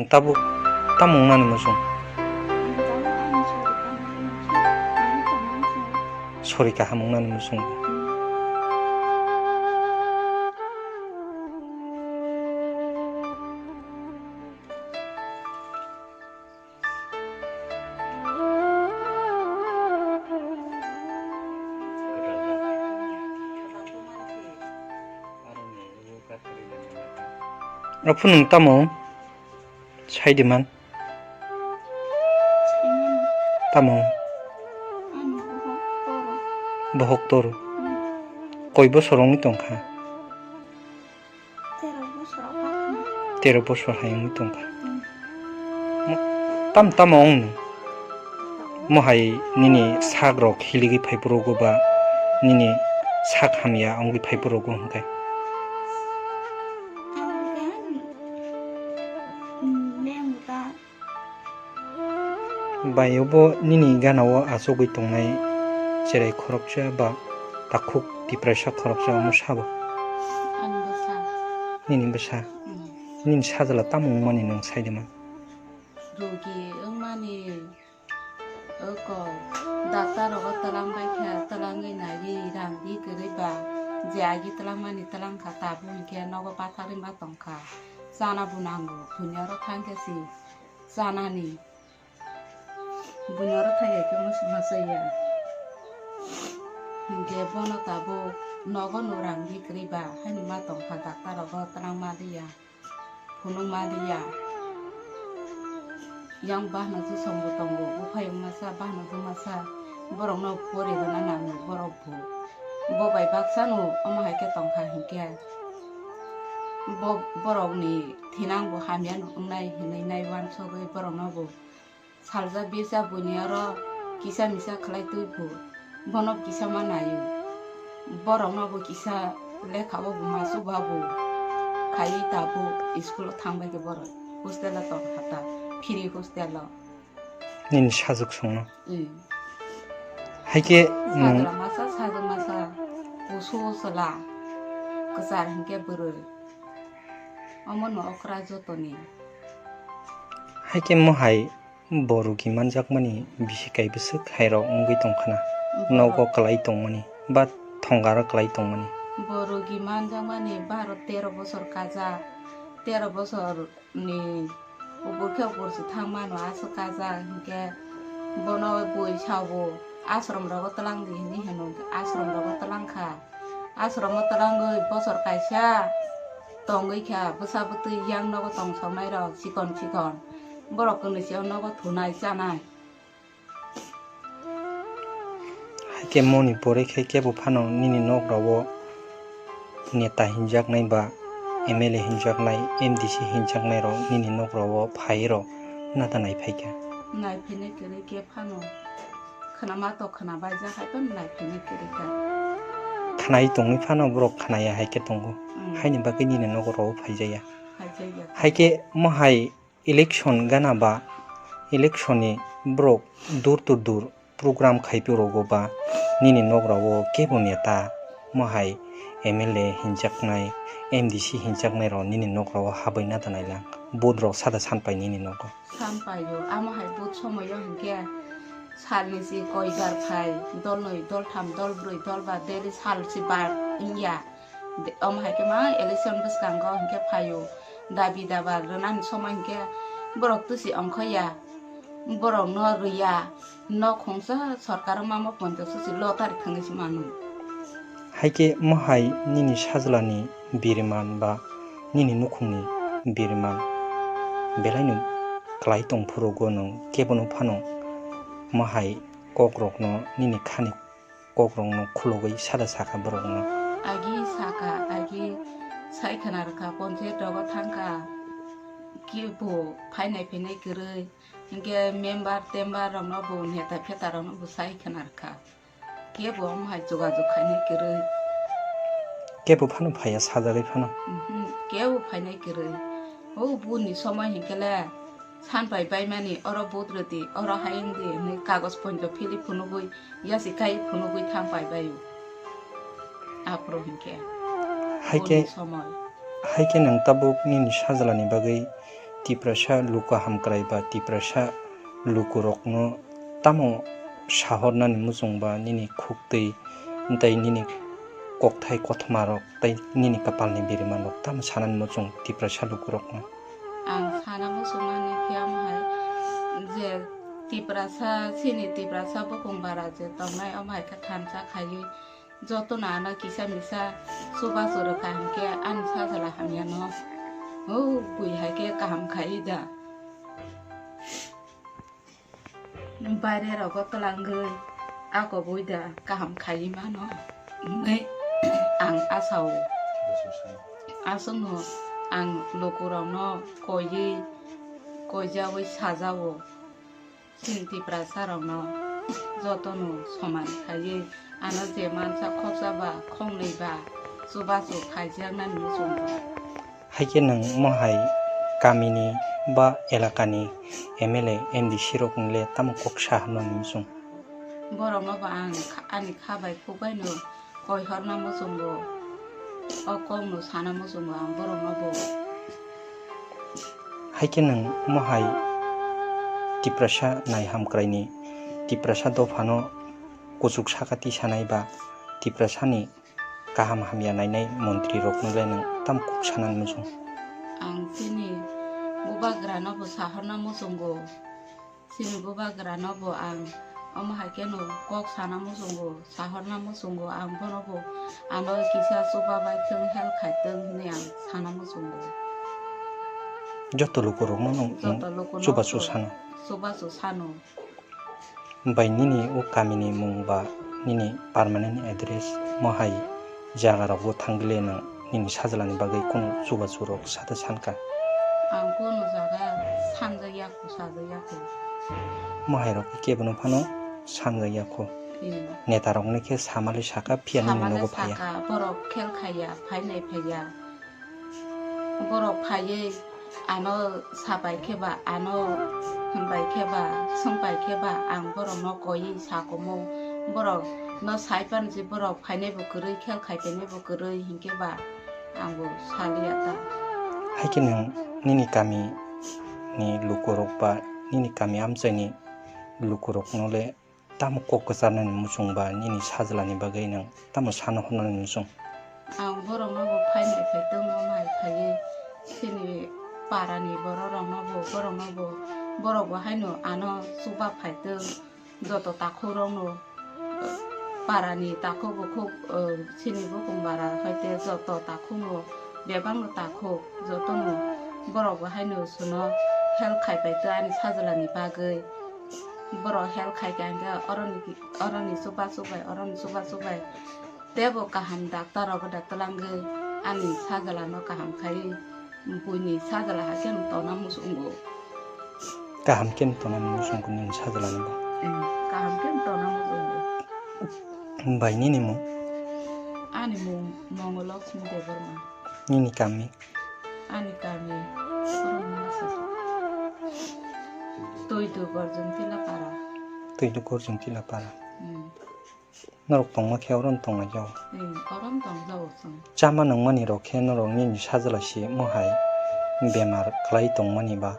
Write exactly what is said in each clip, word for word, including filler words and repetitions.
Tabuk tamo wngnani muchung? Sori kaham wngnani muchung. Aphuru nwng tamo sai di man? Tamo? Bohok toro. Koi bosor wngwi tongkha? Tero bosor hai wngwi tongkha. Tam tamo wngni? Mohai nini sak rok hiligwi phai phuru go ba nini sak hamya wngwi phai phuru go hwnkhe? Bai obo nini gana o achugwi tongnai cherai khoroksa ba takhuk tiprasa khoroksa omo sabo? Ani bwsa. Nini bwsa? Mm. Nini sajla tamo wngmani nwng sai de man? Rogi wngmani oko doctor rogo twlang bai kha, twlangwi naiwi rang di kwrwi ba je agi twlangmani twlang kha tabuk hinkhe nogo patharwi ma tong kha. Chana bo nango, buini oro thang khe si chanani. Buino oro thai hai khe muchung ma chaya. Hinkhe bono tabuk nogo no rang di kwrwi ba, haino ma tong kha doctor rogo twlang ma liya, phunuk ma liya. Yang bahno jisong bo tongo, buphayung masa, bahno jwk masa, borokno pori rwna nango borok bo. Bo bai baksa no omo hai khe tong kha hinkhe bo borokni thinang bo hamya no wngnai hinwi nai uansugwi borokno bo. Salsa bisa buini oro kisa misa khlai twi bo, bono kisa ma naio. Borokno bo kisa lekha o bo ma chuba bo khaiwi tabuk school o thang bai khe borok hostel o tong kha ta, free hostel o. Nini sajwk songno? Mm. Hai khe nwng sajla masa, sajwk masa, kusu chwla, kwchar hinkhe bwrwi. Omo no okra jotoni. Hai khe mohai bo rogi manjakmani bisi kai bwswk hairok wngwi tongkhana. Bo nogo kwlai tongmani ba thongaro kwlai tongmani. Bo rogi manjakmani baro tero bosor kajak, tero bosor ni ubur khe ubur se thang mano aswk kajak hinkhe bono bui sabo ashram rogo twlang di hinwi hino, ashram rogo twlang kha. Ashram o twlangwi bosor kaisa tongwi kha, bwsa bwtwi yang nogo tong soknai rok chikon chikon, borok kwnwi se o nogo thunai chanai. Hai khe moni pore khe kebo phano nini nok rok o neta hinjaknai ba M L A hinjaknai, M D C hinjaknai rok nini nok rok o phai rok nata nai phai kha. Nai phainai kwrwi khe phano. Khwnama to khwnabaijak hai phano nai phainai kwrwi kha. Khwnai tongwi phano borok khwnaya hai khe tongo. Mm. Haini bagwi nini nogo rw phaijaya. Phaijaya. Hai khe mohai election gana ba election ni borok door to door program khai phuru rogo ba nini nok rw o kebo neta mohai M L A hinjaknai, M D C hinjaknai rok nini nok rw o habwi nata nai lang. Vote rok sada san pai nini nogo. San paio, amo hai but somoyo hinkhe salni si koi jar phai, dol noi, dol tham, dol brwi, dol ba, daily sal si bar wngya. De-, omo hai khe ma election bwskango hinkhe phaio, dabi dabar rwnani somoi hinkhe borok twisi ongkhoya, borokno rwya, nok khungsa sorkaro mamo ponchash si lottery thwngwi si mano. Hai khe mohai nini sajlani biriman ba nini nukhungni biriman belaino klai tong phuru go nwng kebono phano mohai kokrokno nini khani kokrokno khulugwi sada sakha borokno. Agi sakha, agi sai khna rwkha, ponchayat rogo thangkha, kebo phainai phainai kwrwi, hinkhe member tember rokno bo neta pheta rokno bo sai khna rwkha. Kebo omo hai jogajog khainai kwrwi. Kebo phano phaiya sajagwi phano? Mhm, kebo phainai kwrwi. O buni somoi hinkhe le san pai baimani, oro vote rwdi, oro hai wngdi hinwi kagoj ponjo philip phunugwi, yasi kai phunugwi thang pai baio. Aphuru hinkhe. Hai khe, buni somoi. Hai khe nwng tabuk nini sajlani bagwi Tiprasa luku hamkrai ba Tiprasa lukurokno tamo sahornani muchung ba nini khuktwi tei nini kokthai kothmarok tei nini kapalni birimanrok tamo sanani muchung Tiprasa lukurokno? Ang sana muchungmani khe omo hai je Tiprasa, chini Tiprasa bukung bara je tongnai omo hai khe thansa khaiwi jotono ano kisa misa chubachu rwkha hinkhe ani sajla hamyano o bui hai khe kaham khaiwi da. Baire rogo twlangwi ako bui da kaham khaiwi mano hinwi ang asao. Aswkno ang lukurokno koiwi koijawi sajao. Chini Tiprasa rokno jotono soman khaiwi ano je mansa khoksa ba khoknwi ba chubachu khaijaknani muchungo. Haikhe nwng mohai kamini ba elakani M L A, M D C rokni le tamo kok sa hwnmani muchung? Borokno bo ang kha-, ani kha bai khuk baino koi horna muchungo, o kokno sana muchungo ang borokno bo. Haikhe nwng mohai Tiprasa nai hamkraini, Tiprasa dophano kuchuk saka tisanai ba Tiprasani kaham hamya nainai montri rokno le nwng tamo kok sanani muchung? Ang chini bubagrano bo sahorna muchungo. Chini bubagrano bo ang omo hai kheno kok sana muchungo, sahorna muchungo, ang bono bo ano kisa chuba bai thwng, help khai thwng hinwi ang sana muchungo. Joto lukurokno nwng, nwng joto lukurokno chubachu sano? Chubachu sano. Bai nini o kamini mung ba nini permanent address mohai jaga rogo thangwi le nwng nini sajlani bagwi kunu chubachu rok sata sankha? Ang kunu jaga sanjakya kho, sajakya kho. Mohai rok khe kebono phano sanjakya kho. Hmm. Neta rokno khe samali saka, phiya nini nogo phaiya. Samali saka, borok khel khaiya, phainai phaiya. Borok phaiwi ano sabai khe ba, ano hwnbai khe ba, swngbai khe ba, ang borokno koiwi sakumo. Borokno sai phano je borok phainai bo kwrwi, khel khai phainai bo kwrwi hinkhe ba, ang bo saliya ta. Hai khe nwng nini kami ni lukurok ba nini kami amchaini lukurokno le tamo kok kwcharnani muchung ba nini sajlani bagwi nwng tamo sana hwnani muchung? Ang borokno bo phainai phai tongo, mai phaiwi chini parani borok rokno bo, borokno bo, borok bo haino ano chuba phai tong, joto takhuk rokno, parani takhuk bukhuk, chini bukung bara hai te joto takhuk no, bebak no takhuk, joto no borok bo haino chwngno help khai phai tong ani sajlani bagwi. Borok help khai kha hinkhe oroni, oroni chubachu bai, oroni chubachu bai. Teibo kaham doctor rok da twlangwi ani sajlano kaham khai, buini sajla hakhe tongna muchungo. Kaham khe tongna muchungo nini sajlani bo? Em, kaham khe tongna muchungo. Bai nini mung? Ani mung Mongolokshmi Debbarma. Nini kami? Ani kami Tuidu Gorjong Tila Para. Tuidu Gorjong Tila Para. Hmm. Norok tongma khe oro tongna jao? Hmm, oro tongjao chwng. Chama nungmani rok khe norok nini sajla si mohai bemar kwlai tongmani ba?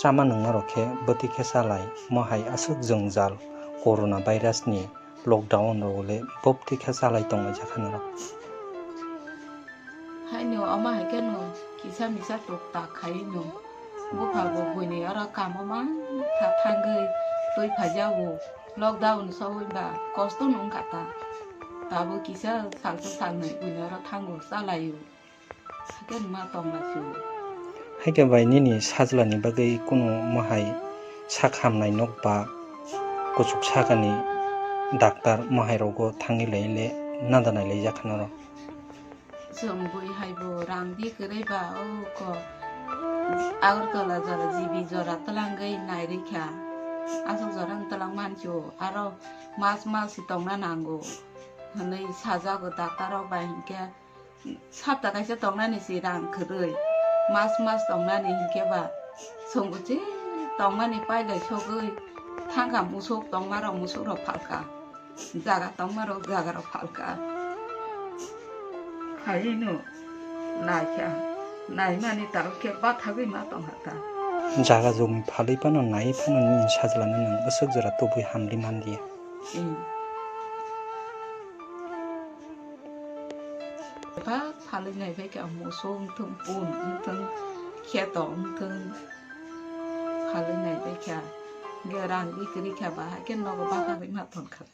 Chama nungma rok khe bwtwi khe chalai mohai aswk jwngjal corona virus ni lockdown rok le bwtwi khe chalai tonglaijak kha norok. Haino omo hai kheno kisa misa tok tak khai no bupha bo buini oro kamo mantha thangwi twi phaijago. Lockdown sogwi ba kosto no wngkha ta. Tabuk kisa salsa salnwi buini oro thango chalaio. Hakhe ma tonglaisio. Haikhe bai nini sajlani bagwi kunu mohai sak hamnai nok ba kuchuk sakani doctor mohai rogo thangwi lai le nada nai laijak kha norok. Chwng bui hai bo rang di kwrwi ba o ko Agartala jora G B jora twlangwi nai rikha. Aswk jora twlang mansio aro mas mas si tongna nango hwnwi sajago doctor rok bai hinkhe. Sapta kaisa tongnani si rang kwrwi, mas mas tongnani hinkhe ba chwng uchi tongmani pailai sogwi thangkha musuk tongma rok musuk rok phalkha, jaga tongma rok jaga rok phalkha. Haino naikha Naimani taro khe bathagwi ma tongkha ta. Jaga jumi phalwi phano naiwi phano nini sajlano nwng bwswk jora tubui hamli manliya. Ba phalwi naibai kha, musu wngthung, bun wngthung, kheto wngthung, phalwi naibai kha. Ge rang wi kwrwi kha, ba hakhe nogo bathagwi ma tongkha.